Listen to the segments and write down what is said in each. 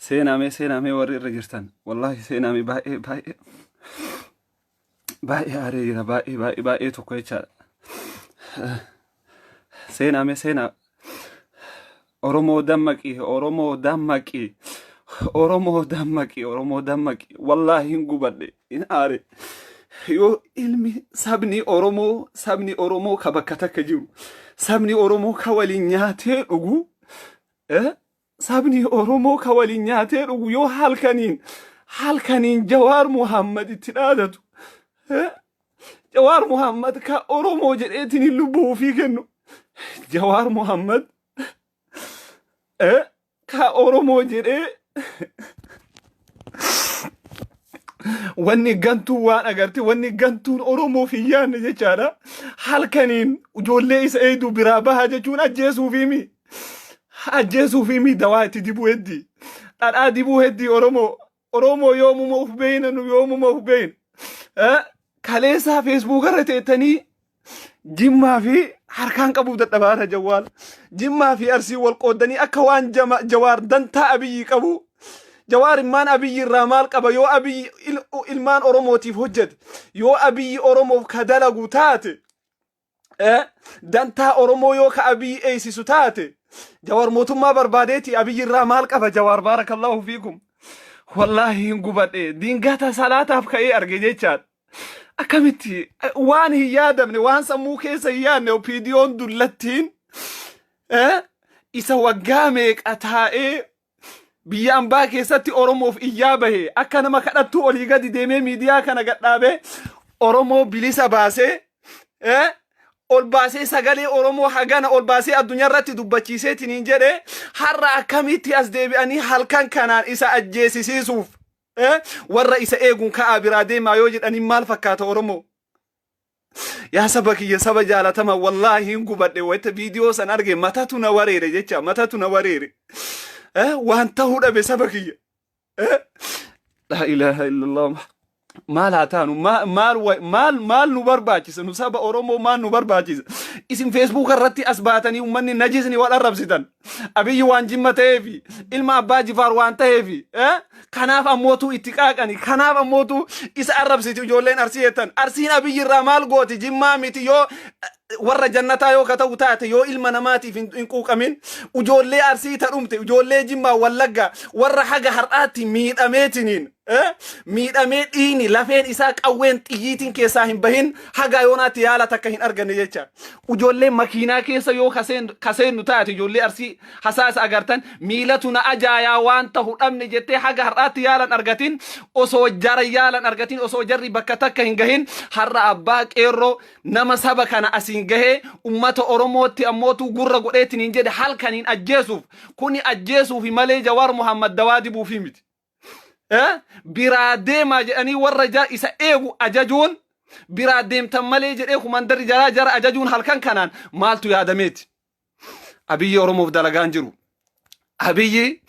Seenaamee seenaamee warri irra jirtan wallaahi seenaamee baay'ee baay'ee baay'ee aaree jira baay'ee baay'ee baay'ee tokko jechaadha. Seenaamee seenaa Oromoo dammaqi Oromoo dammaqi Oromoo dammaqi Oromoo dammaqi wallaahi hin gubadhe hin aare yoo ilmi sabni Oromoo sabni Oromoo ka bakka takka jiru sabni Oromoo ka waliin nyaatee dhugu eh, Sabni Oromoo ka waliin nyaatee dhugu yoo halkaniin halkaniin Jawaar Muhammad itti dhaadatu eh, Jawaar Muhammad ka Oromoo jedheetiin lubbuu ofii kennu Jawaar Muhammad eh, ka Oromoo jedhee wanni gantuun waan agarte wanni gantuun Oromoof hin yaadne jechaadha. Halkaniin ijoollee isa eegdu biraa baha jechuun ajjeesuufiimi. Ajjeesuufiimi dawaa itti dibuu heddi. Dhadhaa dibuu heddi Oromoo. Oromoo yoomuma uf beeyna nu yoomuma uf beeyna. Kaleessaa feesbuuka irra teettanii Jimmaa fi harkaan qabuuf dadhabaara Jawwaal. Jimmaa fi Arsii wal qooddanii akka waan Jawaar dantaa Abiyyi qabu. Jawaar ilmaan Abiyyi irraa maal qaba yoo Abiyyi ilmaan Oromootiif hojjete yoo Abiyyi Oromoof ka dalagu taate dantaa Oromoo yoo ka Abiyyi eeysisu taate Jawaar mootummaa barbaadeeti Abiyyi irraa maal qaba Jawaar baarakallahu fiikum. Wallaahi hin gubadhe dingata salaataaf ka'ee arge jechaadha. Akkamitti waan hin yaadamne waan sammuu keessa hin yaadne OPDOn dullattiin isa waggaa meeqa taa'ee biyya ambaa keessatti Oromoof iyyaa bahe akka nama kadhattuu olii gadi deemee miidiyaa kana gadhaabee Oromoo bilisa baasee ol baasee sagalee Oromoo hagana ol baasee addunyaa irratti dubbachiiseetiin hin jedhe har'a akkamitti as deebi'anii halkan kanaan isa ajjeesisiisuuf warra isa eeguun ka'aa biraa deemaa yoo jedhanii maal fakkaata Oromoo? Yaa saba kiyya saba jaalatama wallaahi hin gubadhe wayita viidiyoo san arge matatu na wareere jecha matatu na wareere. Waan ta'uu dhabe saba kiyya. Laa ilaaha illallah. Maal haa taanu maal maal maal nu barbaachisa nu saba Oromoo maal nu barbaachisa isin feesbuuka irratti as baatanii uummanni najisni wal arrabsitan Abiyyi waan jimma ta'eefi ilma abbaa jifaar waan ta'eefi kanaaf ammootu itti qaaqani kanaaf ammootu isa arrabsiti ijoolleen arsii jettan arsiin abiyyi irraa maal gooti jimmaa miti yoo warra jannataa yoo ka ta'u taate yoo ilma namaatiif hin quuqamin ijoollee arsii ta dhumte ijoollee jimmaa wallagga warra haga har'aatti miidhameetiniin miidhamee dhiini lafeen isaa qawween xiyyiitiin keessaa hin bahin haga yoonaatti yaala takka hin arganne jecha ijoollee makiinaa keessa yoo kaseennu taate ijoollee arsii hasaasa agartan miilatu na ajaayaa waan tahu dhabne jettee haga har'aatti yaalan argatin osoo jara yaalan argatin osoo jarri bakka takka hin gahin har'a abbaa qeerroo nama saba kana asiin gahee ummata Oromootti ammootu gurra godheetiin hin jedhe halkaniin ajjeesuuf kuni ajjeesuufi malee Jawaar Muhammad dawaa dibuufi miti. Biraa deemaa jedhanii warra isa eegu ajajuun biraa deemtan malee jedhee kumandarri jaraa jara ajajuun halkan kanaan maaltu yaadameeti. Abiyyi Oromoof dalagaan jiru. Abiyyi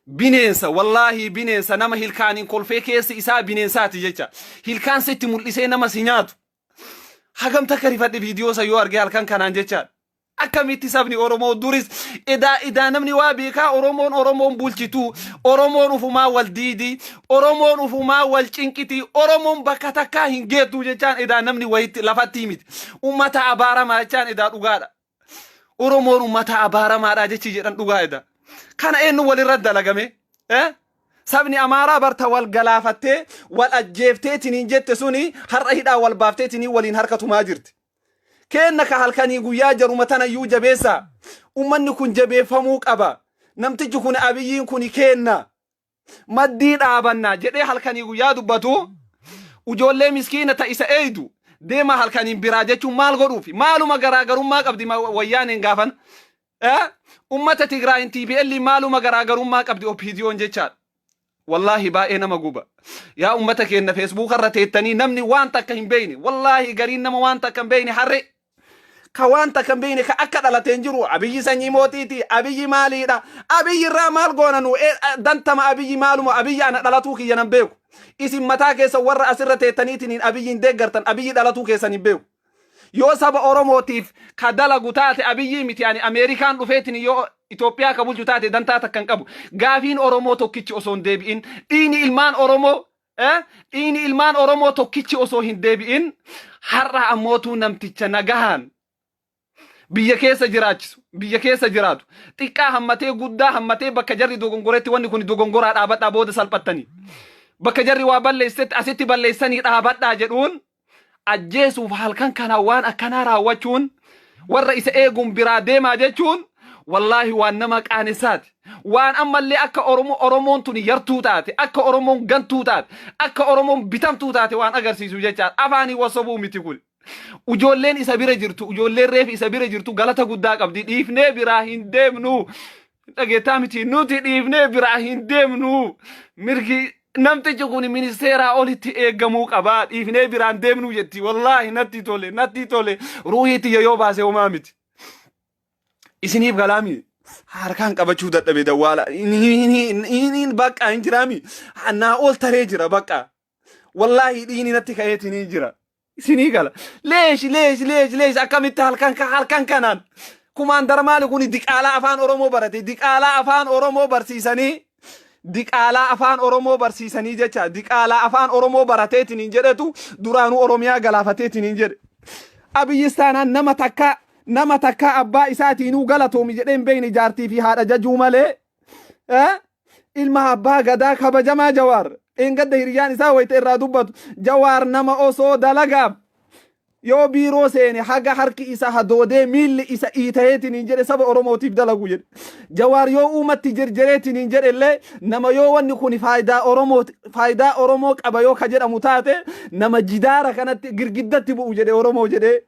bineensa wallaahi bineensa nama hilkaaniin kolfee keessi isaa bineensaati jecha. Hilkaan sitti mul'isee nama si nyaatu. Hagam takka rifadhe viidiyoo san yoo arge halkan kanaan jechaadha. Akkamitti sabni Oromoo duris edaa edaa namni waa beekaa Oromoon Oromoon bulchitu Oromoon ufumaa wal diidi Oromoon ufumaa wal cinqiti Oromoon bakka takkaa hin geettu jechaan edaa namni wayitti lafatti miti ummata abaaramaa jechaan edaa dhugaadha. Oromoon ummata abaaramaadha jechi jedhan dhugaa eda. Kana eenyu walirra dalagame? Eh? Sabni Amaaraa barta wal galaafattee wal ajjeeftee tiniin jette suni har'a hidhaa wal baaftee tiniin waliin harka tumaa jirti. Keenna ka halkanii guyyaa jaruma tanayyuu jabeessaa. Ummanni kun jabeeffamuu qaba. Namtichi kun Abiyyiin kun keenna. Maddii dhaabanna jedhee halkanii guyyaa dubbatu ujoollee miskiina ta isa eeydu deemaa halkaniin biraa jechuun maal godhuufi maaluma garaagarummaa qabdi wayyaaneen gaafan ummata Tigraayin TPL maaluma garaagarummaa qabdi OPDOn jechaadha. Wallaahi baay'ee nama guba. Yaa ummata keenya feesbuuka irra teettanii namni waan takka hin beeyne wallaahi gariin nama waan takka hin beeyne harree ka waan takka hin beekne ka akka dhalateen jiru Abiyyi sanyii mootiiti Abiyyi maaliidha Abiyyi irraa maal goona nu dantama Abiyyi maaluma Abiyyi ana dhalatuu kiyya nan beeku isin mataa keessa warra asirra teettaniitiin Abiyyi hin deeggartan Abiyyi dhalatuu keessan hin beeku yoo saba Oromootiif ka dalagu taate Abiyyi miti ani Ameerikaan dhufeetiin yoo Itoophiyaa ka bulchu taate dantaa takka hin qabu. Gaafiin Oromoo tokkichi osoo hin deebi'in, dhiigni ilmaan Oromoo dhiigni ilmaan Oromoo tokkichi osoo hin deebi'in, har'a ammootuu namticha nagahaan biyya keessa jiraachisu, biyya keessa jiraatu, xiqqaa hammatee guddaa hammatee, bakka jarri dogongoretti wanni kun dogongoraa dhaabadhaa, booda salphattanii, bakka jarri waa balleessetti asitti balleessanii dhaabadhaa jedhuun ajjeesuuf halkan kana waan akkanaa raawwachuun, warra isa eeguun biraa deemaa jechuun, wallaahi waan nama qaanessaati. Waan ammallee akka Oromoo Oromoon tuni yartuu taate, akka Oromoon gantuu taate, akka Oromoon bitamtuu taate waan agarsiisu jechaadha. Afaanii wasobuu miti kun. Ijoolleen isa bira jirtu, ijoolleen reefi isa bira jirtu galata guddaa qabdi. Dhiifnee biraa hin deemnu. Dhageettaa miti, nuti dhiifnee biraa hin deemnu. Mirgi namtichi kun ministeeraa olitti eegamuu qaba. Dhiifnee biraan deemnu jetti. Wallaahi natti tole, natti tole. Ruuhii tiyya yoo baase homaa miti. Isiniif galaami. Harkaan qabachuu dadhabe dawwaala. Bakka hin jiraami. Naa ol taree jira bakka. Wallaahi dhiigni natti ka'eetiin hin jira. Isinii gala. Leesh leesh leesh leesh, akkamitti halkan kanaan kumaandara maali kun? Diqaalaa afaan Oromoo barate, diqaalaa afaan Oromoo barsiisanii, diqaalaa afaan Oromoo barsiisanii jecha, diqaalaa afaan Oromoo barateetiin hin jedhetu duraanuu Oromiyaa galaafateetiin hin jedhe. Abiyyis taanaan nama takka abbaa isaatiinuu galatoomi jedhee hin beekne, jaartii fi haadha jajuu malee. Ilma abbaa gadaa kabajamaa Jawaar, dheengadda hiriyyaan isaa wayita irraa dubbatu, Jawaar nama osoo dalagaaf yoo biiroo seene haga harki isa hadoodee miilli isa iitaheetiin hin jedhe saba Oromootiif dalagu jedhe. Jawaar yoo uumatti jirjireetiin hin jedhe illee, nama yoo wanni kun faayidaa Oromoo, faayidaa Oromoo qaba yoo ka jedhamu taate, nama jidaara kanatti girgiddatti bu'u jedhe. Oromoo jedhee,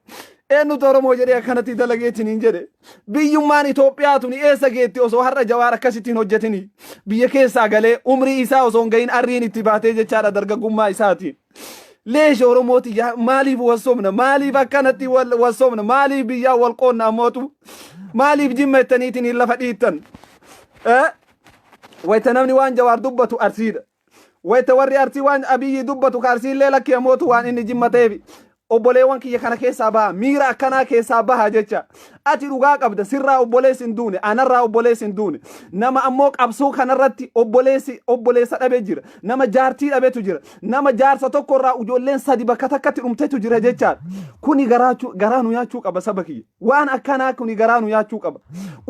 eenyutu Oromoo jedhee akkanatti dalageetiin hin jedhe? Biyyummaan Itoophiyaa tuni eessa geetti osoo har'a Jawaar akkasitti hin hojjetini? Biyya keessaa galee umrii isaa osoo hin gahin arriin itti baatee jechaadha dargaggummaa isaatiin. Leesha Oromooti, maaliif wassoomna? Maaliif akkanatti wassoomna? Maaliif biyyaa wal qoonna ammootu? Maaliif Jimma jettaniitiin hin lafa dhiittan? Wayita namni waan Jawaar dubbatu Arsiidha. Wayita warri Arsii waan Abiyyi dubbatu ka Arsiillee lakki ammootu waan inni Jimma ta'eef. Obboleewwan kiyya, kana keessaa baha, miira akkanaa keessaa baha jecha. Ati dhugaa qabda, sirraa obboleessi hin duune, anarraa obboleessi hin duune. Nama ammoo qabsoo kanarratti obboleessi obboleessa dhabe jira. Nama jaartii dhabetu jira. Nama jaarsa tokkorraa ijoolleen sadi bakka takkatti dhumtetu jira jechaadha. Kuni garaa nu nyaachuu qaba, saba kiyya. Waan akkanaa kuni garaa nu nyaachuu qaba.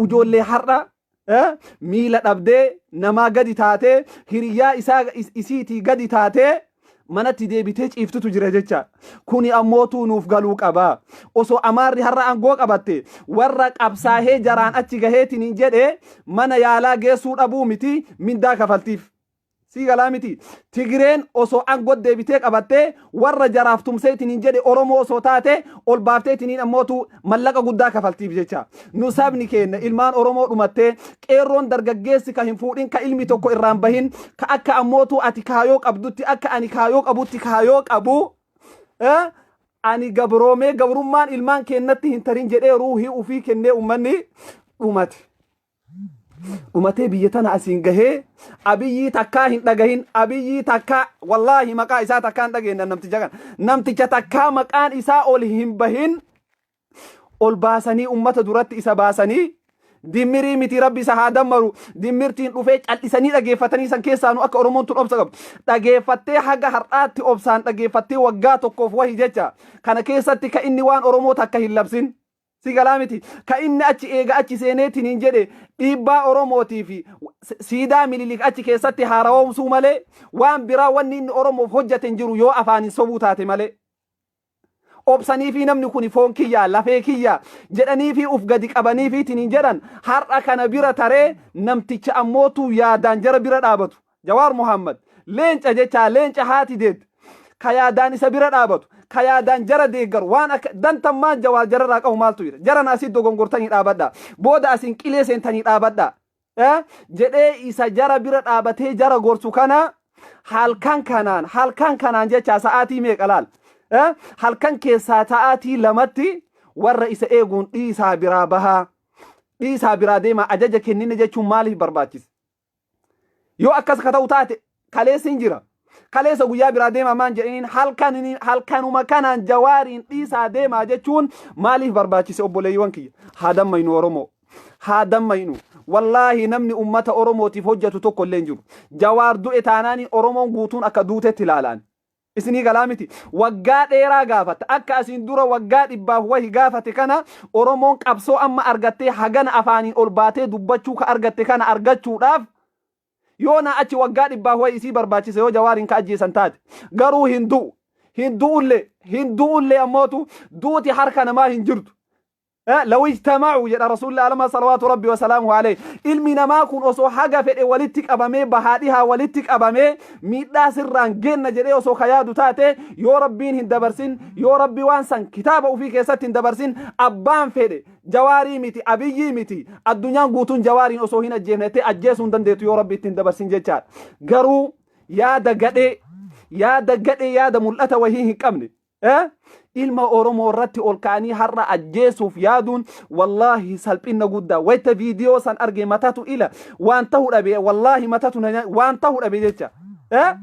Ijoollee har'a miila dhabdee namaa gadi taatee, hiriyyaa isaa isiitii gadi taatee manatti deebitee ciiftutu jira jecha. Kuni ammootuu nuuf galuu qaba. Osoo Amaarri har'a aangoo qabatte, warra qabsaahee jaraan achi gaheetiin hin jedhe mana yaalaa geessuu dhabuu miti, mindaa kafaltiif. Sii galaa miti? Tigireen osoo aangoo deebitee qabattee, warra jaraaf tumseetiin hin jedhe Oromoo osoo taate, ol baafteetiin ammootu mallaqa guddaa kafaltiif jecha. Nu sabni keenya ilmaan Oromoo dhumattee, qeerroon dargaggeessi ka hin fuudhin, ka ilmi tokko irraan bahin, ka akka ammootu ati kaayoo qabdutti, akka ani kaayoo qabutti kaayoo qabu, ani gabroomee gabrummaan ilmaan keennatti hin tarin jedhee ruuhii ufii kennee ummanni dhumate. Dhumatee biyya tana asiin gahee, Abiyyii takkaa hin dhagahin, Abiyyii takkaa wallaahi maqaa isaa takkaa hin dhageenye. Namticha kana, namticha takkaa maqaan isaa ol hin bahin ol baasanii ummata duratti isa baasanii, dimmirii miti, rabbi isa haa dammaru, dimmirtiin dhufee cal'isanii dhageeffatanii, san keessaanuu akka Oromoon tun obsa qabdu dhageeffattee, haga har'aatti obsaan dhageeffattee waggaa tokkoof wahi jecha kana keessatti ka inni waan Oromoo takka hin labsin. Si galaa miti? Ka inni achi eega achi seeneetiin hin jedhe dhiibbaa Oromootii fi siidaa Minilik achi keessatti haarawoomsuu malee waan biraa wanni inni Oromoof hojjate hin jiru, yoo afaan hin sobuu taate malee. Obsanii fi namni kun foon kiyyaa, lafee kiyyaa jedhanii fi uf gadi qabanii fi hin jedhan, har'a kana bira taree namticha ammootuu yaadaan jara bira dhaabatu. Jawaar Muhammad leenca jechaa, leenca haati deet, ka yaadaan isa bira dhaabatu, ka yaadaan jara deeggaru. Waan akka dantammaan Jawaar jararraa qabu maaltu jira? Jara naasii dogongortanii dhaabadha, booda asiin qilee seentanii dhaabadha jedhee isa jara bira dhaabatee jara gorsu kana halkan kanaan jecha sa'aatii meeqa laal, halkan keessaa sa'aatii 2tti warra isa eeguun dhiisaa biraa bahaa, dhiisaa biraa deemaa ajaja kennine jechuun maaliif barbaachise? Yoo akkas ka ta'u taate, kaleessi hin jira. Kaleessa guyyaa biraa deemaa maan jedhaniin? Halkanuma kanaan Jawaariin dhiisaa deemaa jechuun maaliif barbaachise? Obboleeyyiiwwan kiyya, haa dammaynu Oromoo. Haa dammaynu. Wallaahi namni ummata Oromootiif hojjatu tokko illee hin jiru. Jawaar du'e taanaaniin Oromoon guutuun akka duutetti ilaalaan. Isinii galaa miti. Waggaa dheeraa gaafatta. Akka asiin dura waggaa dhibbaaf wahi gaafate kana Oromoon qabsoo amma argattee hagana afaaniin ol baatee dubbachuu ka argatte kana argachuudhaaf yoo naa achi waggaa dhibbaaf wahi isii barbaachisa yoo Jawaariin ka ajjeesan taate. Garuu hin du'u. Hin du'ullee. Hin du'ullee ammootu duuti harka namaa hin jirtu. Law ijtama'uu jedha Rasuulli alama salawaatu rabbi wasalaamuhu alayhi. Ilmi namaa kun osoo haga fedhe walitti qabamee bahaa dhihaa walitti qabamee miidhaa sirraan geenna jedhee osoo ka yaadu taate yoo rabbiin hin dabarsin yoo rabbi waan san kitaaba ufii keessatti hin dabarsin abbaan fedhe jawaarii miti abiyyii miti addunyaan guutuun jawaariin osoo hin ajjeefne jettee ajjeesuu hin dandeettu yoo rabbi itti hin dabarsin jechaadha. Garuu yaada gadhee yaada gadhee yaada mul'ata wahii hin qabne Eh? Ilma Oromoo irratti ol ka'anii har'a ajjeesuuf yaaduun wallaahi salphinna guddaa. Wayita viidiyoo san arge matatu ila waan ta'u dhabe wallaahi matatu na waan ta'u dhabe jecha. Eh?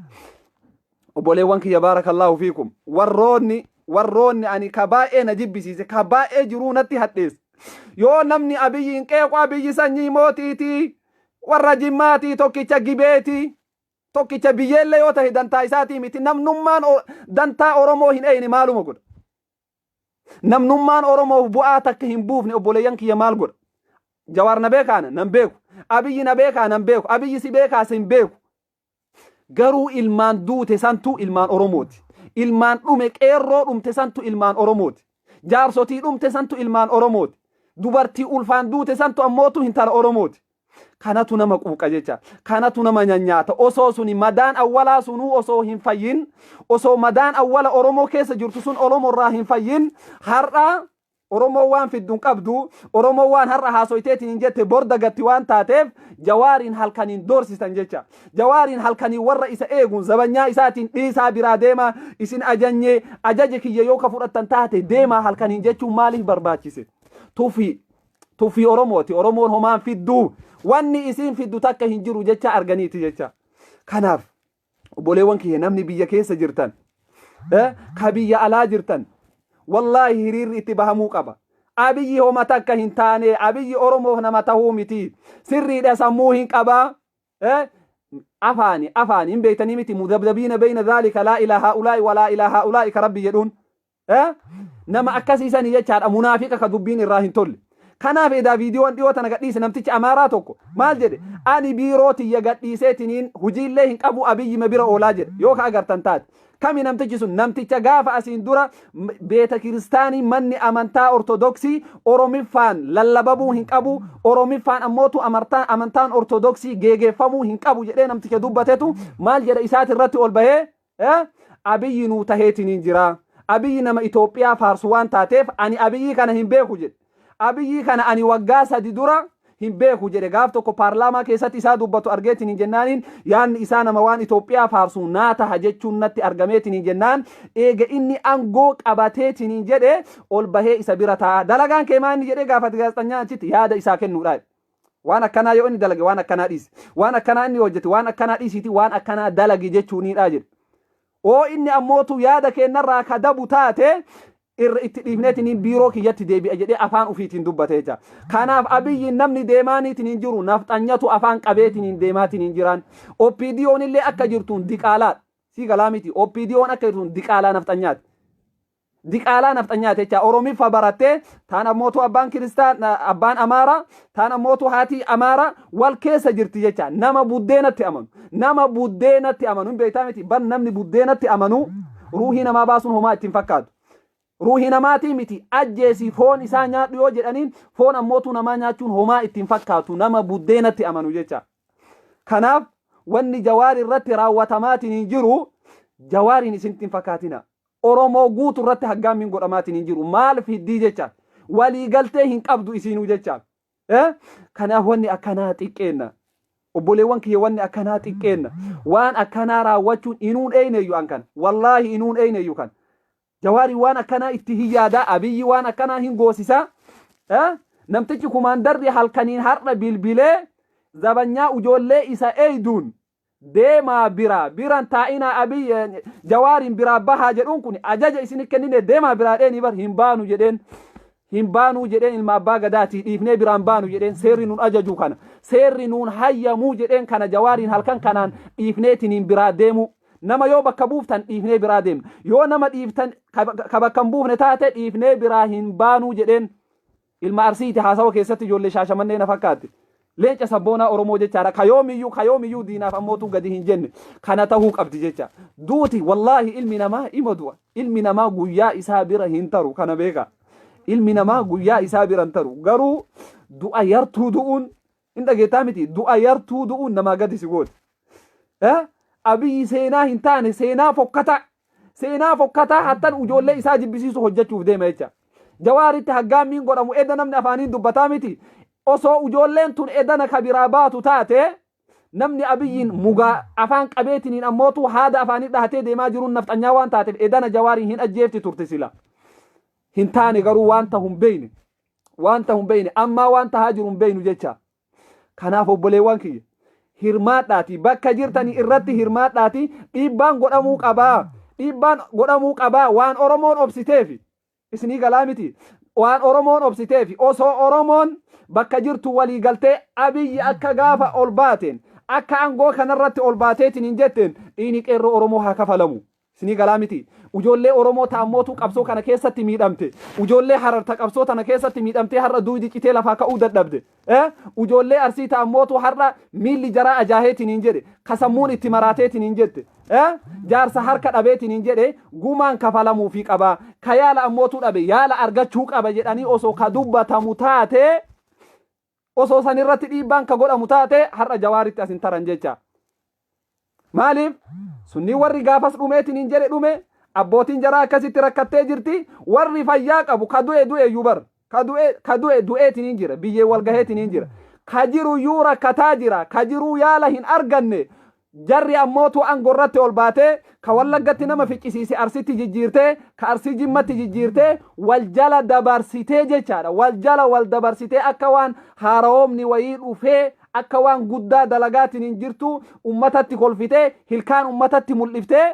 Obboleewwan kiyya baarakallaahu fiikum. Warroonni warroonni ani ka baay'ee na jibbisiise ka baay'ee jiruu natti hadheesse. Yoo namni Abiyyi hin qeequ Abiyyi sanyii mootiiti. Warra Jimmaatii tokkicha Gibeeti. Tokkicha biyyeellee yoo tahe dantaa isaatii miti namnummaan dantaa Oromoo hin eeyne maaluma godha? Namnummaan Oromoof bu'aa takka hin buufne obboleeyyan kiyya maal godha? Jawaar na beekaa ana nan beeku. Abiyyi na beekaa nan beeku. Abiyyi si beekaa sin beeku. Garuu ilmaan duute santu ilmaan Oromooti. Ilmaan dhume qeerroo dhumte santu ilmaan Oromooti. Jaarsotii dhumte santu ilmaan Oromooti. Dubartii ulfaan duute santu ammootu hintala Oromooti. Kanatu nama quuqa jecha. Kanatu nama nyanyaata. Osoo suni madaan awwalaa sunuu osoo hin fayyin, osoo madaan awwala Oromoo keessa jirtu sun Oromoo irraa hin fayyin, har'a Oromoo waan fiddu hin qabdu, Oromoo waan har'a haasoyteetiin hin jette bor dagatti waan taateef Jawaariin halkaniin doorsisan jecha. Jawaariin halkaniin warra isa eeguun zabanyaa isaatiin dhiisaa biraa deemaa isin ajanyee ajaja kiyya yoo ka fudhattan taate deemaa halkaniin jechuun maaliif barbaachise? Tufii. Tuffii Oromooti. Oromoon homaan fidduu. Wanni isiin fiddu takka hin jiru jecha arganiiti jecha. Kanaaf obboleewwan kiyya namni biyya keessa jirtan ka biyya alaa jirtan wallaahi hiriirri itti bahamuu qaba. Abiyyi homa takka hin taane abiyyi Oromoof nama tahuu miti. Sirriidha sammuu hin qabaa. Afaani afaani hin beektanii miti mudabdabiina beeyna dhaalika laa ilaa haa'ulaa'i walaa ilaa haa'ulaa'i ka rabbi jedhuun. Eh? Nama akkasii sanii jechaadha munaafiqa ka dubbiin irraa hin tolle. Kanaaf edaa viidiyoon dhiyoo tana gadhiise namtichi Amaaraa tokko maal jedhe ani biiroo tiyya gadhiiseetiniin hojiillee hin qabu Abiyyima bira oolaa jedhe yoo ka agartan taate. Kami namtichi sun namticha gaafa asiin dura beeta kiristaanii manni amantaa Ortodoksii Oromiffaan lallabamuu hin qabu Oromiffaan ammootu amantaan Ortodoksii geegeeffamuu hin qabu jedhee namticha dubbatetu maal jedha isaati irratti ol bahee Eh? Abiyyi nuu taheetiniin jira. Abiyyi nama Itoophiyaa faarsu waan taateef ani Abiyyii kana hin beeku jedhe. Abiyyii kana ani waggaa sadi dura hin beeku jedhe. Gaaf tokko paarlaamaa keessatti isaa dubbatu argeetiniin jennaaniin yaanni isaa nama waan Itoophiyaa faarsu naa taha jechuun natti argameetiniin jennaan eega inni angoo qabateetiniin jedhe ol bahee isa bira taa'a. Dalagaan kee maa inni jedhee gaafate gaazexanyaan achitti yaada isaa kennuudha. Waan akkanaa yoo inni dalage waan akkanaa dhiisi. Waan akkanaa inni hojjete waan akkanaa dhiisiiti waan akkanaa dalagi jechuuniidha jedhe. Oo inni ammootu yaada keennarraa ka dabu taate irra itti dhiifneetiniin biiroo kiyyatti deebi'a jedhee afaan ufiitiin dubbate jecha. Kanaaf Abiyyiin namni deemaaniitiin hin jiru nafxanyatu afaan qabeetiniin deemaatiniin jiraan. OPDOn illee akka jirtuun diqaalaadha. Sii galaa miti. OPDOn akka jirtuun diqaalaa nafxanyaati. Diqaalaa nafxanyaati jecha Oromiffa barattee taan ammootu abbaan kiristaan abbaan Amaaraa taan ammootu haati Amaaraa wal keessa jirti jecha nama buddeenatti amanu nama buddeenatti amanu hin beektaa miti bar namni buddeenatti amanu ruuhii namaa baasuun homaa ittiin fakkaatu. Ruuhii namaatii miti ajjeesii foon isaa nyaadhu yoo jedhaniin foon ammootu namaa nyaachuun homaa ittiin fakkaatu nama buddeenatti amanu jecha. Kanaaf wanni Jawaar irratti raawwatamaatiin hin jiru Jawaariin isinitti hin fakkaatina. Oromoo guutu irratti haggaammiin godhamaatiin hin jiru. Maal fiddii jecha. Walii galtee hin qabdu isiinuu jecha. Kanaaf wanni akkanaa xiqqeenna. Obboleewwan kiyya wanni akkanaa xiqqeenna. Waan akkanaa raawwachuun inuun eeyneeyyu an kana. Wallaahi inuun eeyneeyyu kan. Jawaari waan akkanaa itti hin yaadaa. Abiyyi waan akkanaa hin goosisaa. Namtichi kumaandarri halkaniin har'a bilbilee zabanyaa ujoollee isa eeyduun deemaa biraa biran taa'inaa Abiy Jawaariin biraa bahaa jedhuun kun ajaja isin kennine deemaa biraa dheeni bar hin baanu jedheen Hin baanuu jedheen ilma abbaa gadaatii dhiifnee biraan baanu jedheen seerri nuun ajaju kana. Seerri nuun hayyamuu jedheen kana Jawaariin halkan kanaan dhiifneetiniin biraa deemuu. Nama yoo bakka buuftan dhiifnee biraa deemna. Yoo nama dhiiftan ka bakka hin buufne taate dhiifnee biraa hin baanuu jedheen. Ilma Arsiiti haasawa keessatti ijoollee Shaashamannee na fakkaatti. Leenca sabboonaa Oromoo jechaadha. Ka yoomiyyuu ka yoomiyyuu diinaaf ammootuu gadi hin jenne. Kana tahuu qabdi jecha. Duuti wallaahi ilmi namaa ima du'a. Ilmi namaa guyyaa isaa bira hin taru kana beeka. Ilmi namaa guyyaa isaa bira hin taru. Garuu du'a yartuu du'uun hin dhageettaa miti. Du'a yartuu du'uun namaa gadi si gooti. Eh? Abiyyi seenaa hin taane seenaa fokkataa seenaa fokkataa hattan ijoollee isaa jibbisiisu hojjechuuf deema jecha. Jawaaritti haggaammiin godhamu edda namni afaaniin dubbataa miti. Osoo ijoolleen tun edana ka biraa baatu taate namni Abiyyiin mugaa afaan qabeetiniin ammootu haada afaanii dhahatee deemaa jiruun nafxanyaa waan taateef edana Jawaariin hin ajjeefti turte sila. Hin taane garuu waan tahu hin beeyne. Waan tahu hin beeyne ammaa waan tahaa jiru hin beeynu jecha. Kanaaf obboleewwan kiyya hirmaadhaati bakka jirtanii irratti hirmaadhaati dhiibbaan godhamuu qabaa. Dhiibbaan godhamuu qabaa waan Oromoon obsiteefi. Isinii galaa miti. Waan Oromoon obsiteefi osoo Oromoon bakka jirtu walii galtee Abiyyi akka gaafa ol baateen akka aangoo kanarratti ol baateetiin hin jetteen dhiini qeerroo Oromoo haa kafalamu. Isinii galaa miti. Ujoollee Oromoo ta ammootuu qabsoo kana keessatti miidhamte. Ujoollee Harar ta qabsoo tana keessatti miidhamtee har'a duuydi citee lafaa ka'uu dadhabde. Eh? Ujoollee Arsii ta ammootuu har'a miilli jaraa ajaaheetiin hin jedhe. Ka sammuun itti maraateetiin hin jette. Eh? Jaarsa harka dhabeetiin hin jedhe gumaan kafalamuufii qaba. Ka yaala ammootuu dhabe yaala argachuu qaba jedhanii osoo ka dubbatamu taate osoo san irratti dhiibbaan ka godhamu taate har'a Jawaaritti as hin taran jecha. Maaliif? Sunni warri gaafas dhumeetiin hin jedhe dhume abbootiin jaraa akkasitti rakkattee jirti warri fayyaa qabu ka du'e du'e iyyuu bar ka du'e ka du'e du'eetiin hin jira biyyee wal gaheetiin hin jira ka jiru iyyuu rakkataa jira ka jiruu yaala hin arganne Jarri ammootuu angoo irratti ol baatee ka Wallaggatti nama ficcisiise Arsitti jijjiirtee, ka Arsii Jimmatti jijjiirtee wal jala dabarsitee jechaadha. Wal jala wal dabarsitee akka waan haarawoomni wayii dhufee akka waan guddaa dalagaatiin hin jirtu ummatatti kolfitee hilkaan ummatatti mul'iftee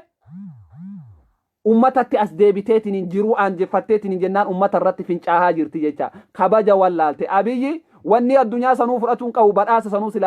ummatatti as deebiteetiin hin jiruu aanjeffatteetiin hin jennaan ummata irratti fincaahaa jirti jecha. Kabaja wallaalte. Abiyyi wanni addunyaa sanuu fudhatuu hin qabu badhaasa sanuu silaa.